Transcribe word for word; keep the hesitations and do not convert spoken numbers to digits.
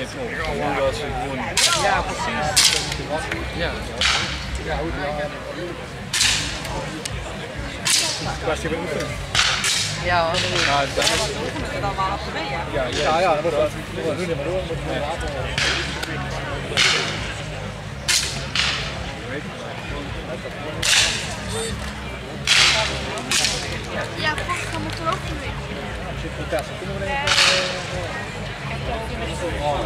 Gewoon dat ze gewoon... Ja, precies. Ja. Ja, goed. Was je weer oefenen? Ja, hoor. Ja, dat is... Ja, ja, ja, dat wordt wel. Moet maar doen, maar door. Moet maar doen. Ja, volgens mij moet er ook een beetje. Zit er een tas? Kunnen we even... Oh.